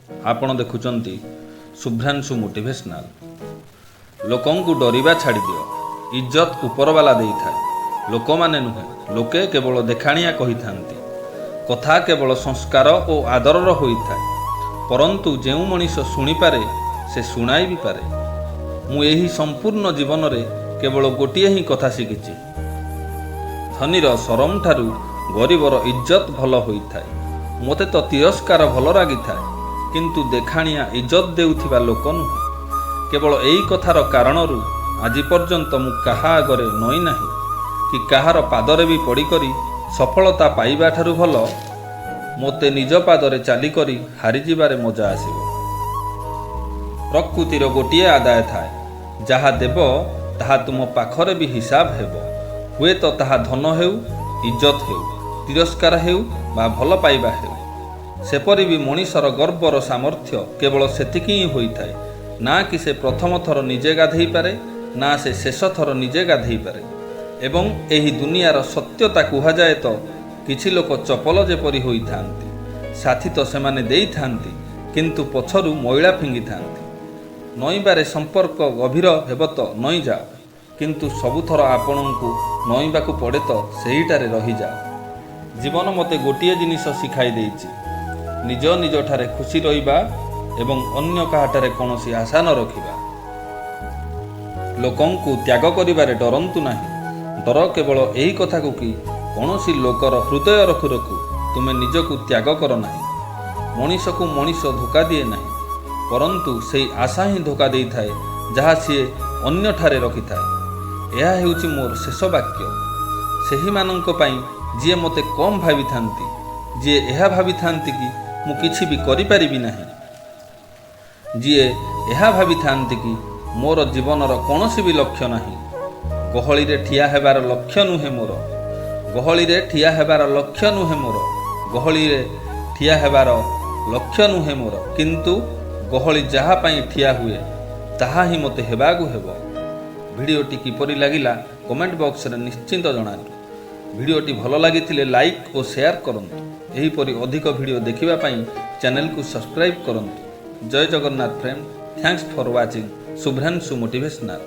ଆପଣ ଦେଖୁଛନ୍ତି ଶୁଭ୍ରାଂଶୁ ମୋଟିଭେସନାଲ। ଲୋକଙ୍କୁ ଡରିବା ଛାଡ଼ିଦିଅ। ଇଜ୍ଜତ ଉପରବାଲା ଦେଇଥାଏ, ଲୋକମାନେ ନୁହେଁ। ଲୋକେ କେବଳ ଦେଖାଣିଆ କହିଥାନ୍ତି। କଥା କେବଳ ସଂସ୍କାର ଓ ଆଦରର ହୋଇଥାଏ, ପରନ୍ତୁ ଯେଉଁ ମଣିଷ ଶୁଣିପାରେ, ସେ ଶୁଣାଇ ବି ପାରେ। ମୁଁ ଏହି ସମ୍ପୂର୍ଣ୍ଣ ଜୀବନରେ କେବଳ ଗୋଟିଏ ହିଁ କଥା ଶିଖିଛି। ଧନୀର ସରମଠାରୁ ଗରିବର ଇଜ୍ଜତ ଭଲ ହୋଇଥାଏ। ମୋତେ ତ ତିରସ୍କାର ଭଲ ଲାଗିଥାଏ, କିନ୍ତୁ ଦେଖାଣିଆ ଇଜ୍ଜତ ଦେଉଥିବା ଲୋକ ନୁହେଁ। କେବଳ ଏଇ କଥାର କାରଣରୁ ଆଜି ପର୍ଯ୍ୟନ୍ତ ମୁଁ କାହା ଆଗରେ ନଇଁ ନାହିଁ କି କାହାର ପାଦରେ ବି ପଡ଼ିକରି ସଫଳତା ପାଇବା ଠାରୁ ଭଲ ମୋତେ ନିଜ ପାଦରେ ଚାଲିକରି ହାରିଯିବାରେ ମଜା ଆସିବ। ପ୍ରକୃତିର ଗୋଟିଏ ଆଦାୟ ଥାଏ, ଯାହା ଦେବ ତାହା ତୁମ ପାଖରେ ବି ହିସାବ ହେବ। ହୁଏତ ତାହା ଧନ ହେଉ, ଇଜ୍ଜତ ହେଉ, ତିରସ୍କାର ହେଉ ବା ଭଲ ପାଇବା ହେଉ। ସେପରି ବି ମଣିଷର ଗର୍ବର ସାମର୍ଥ୍ୟ କେବଳ ସେତିକି ହିଁ ହୋଇଥାଏ, ନା କି ସେ ପ୍ରଥମ ଥର ନିଜେ ଗାଧେଇ ପାରେ, ନା ସେ ଶେଷ ଥର ନିଜେ ଗାଧେଇ ପାରେ। ଏବଂ ଏହି ଦୁନିଆର ସତ୍ୟତା କୁହାଯାଏ ତ କିଛି ଲୋକ ଚପଲ ଯେପରି ହୋଇଥାନ୍ତି, ସାଥୀ ତ ସେମାନେ ଦେଇଥାନ୍ତି, କିନ୍ତୁ ପଛରୁ ମଇଳା ଫିଙ୍ଗିଥାନ୍ତି। ନଇଁବାରେ ସମ୍ପର୍କ ଗଭୀର ହେବ ତ ନଇଁଯାଅ, କିନ୍ତୁ ସବୁଥର ଆପଣଙ୍କୁ ନଇଁବାକୁ ପଡ଼େ ତ ସେହିଠାରେ ରହିଯାଅ। ଜୀବନ ମୋତେ ଗୋଟିଏ ଜିନିଷ ଶିଖାଇ ଦେଇଛି, ନିଜ ନିଜଠାରେ ଖୁସି ରହିବା ଏବଂ ଅନ୍ୟ କାହାଠାରେ କୌଣସି ଆଶା ନ ରଖିବା। ଲୋକଙ୍କୁ ତ୍ୟାଗ କରିବାରେ ଡରନ୍ତୁ ନାହିଁ। ଡର କେବଳ ଏହି କଥାକୁ କି କୌଣସି ଲୋକର ହୃଦୟ ରଖୁ ରଖୁ ତୁମେ ନିଜକୁ ତ୍ୟାଗ କର ନାହିଁ। ମଣିଷକୁ ମଣିଷ ଧୋକା ଦିଏ ନାହିଁ, ପରନ୍ତୁ ସେଇ ଆଶା ହିଁ ଧୋକା ଦେଇଥାଏ, ଯାହା ସିଏ ଅନ୍ୟଠାରେ ରଖିଥାଏ। ଏହା ହେଉଛି ମୋର ଶେଷ ବାକ୍ୟ ସେହିମାନଙ୍କ ପାଇଁ ଯିଏ ମୋତେ କମ୍ ଭାବିଥାନ୍ତି, ଯିଏ ଏହା ଭାବିଥାନ୍ତି କି ମୁଁ କିଛି ବି କରିପାରିବି ନାହିଁ, ଯିଏ ଏହା ଭାବିଥାନ୍ତି କି ମୋର ଜୀବନର କୌଣସି ବି ଲକ୍ଷ୍ୟ ନାହିଁ। ଗହଳିରେ ଠିଆ ହେବାର ଲକ୍ଷ୍ୟ ନୁହେଁ ମୋର। ଗହଳିରେ ଠିଆ ହେବାର ଲକ୍ଷ୍ୟ ନୁହେଁ ମୋର। ଗହଳିରେ ଠିଆ ହେବାର ଲକ୍ଷ୍ୟ ନୁହେଁ ମୋର, କିନ୍ତୁ ଗହଳି ଯାହା ପାଇଁ ଠିଆ ହୁଏ, ତାହା ହିଁ ମୋତେ ହେବାକୁ ହେବ। ଭିଡ଼ିଓଟି କିପରି ଲାଗିଲା, କମେଣ୍ଟ ବକ୍ସରେ ନିଶ୍ଚିତ ଜଣାନ୍ତୁ। ଭିଡ଼ିଓଟି ଭଲ ଲାଗିଥିଲେ ଲାଇକ୍ ଓ ସେୟାର କରନ୍ତୁ। ଏହିପରି ଅଧିକ ଭିଡ଼ିଓ ଦେଖିବା ପାଇଁ ଚ୍ୟାନେଲକୁ ସବସ୍କ୍ରାଇବ୍ କରନ୍ତୁ। ଜୟ Jagannath friend, thanks for watching Subhranshu Motivational.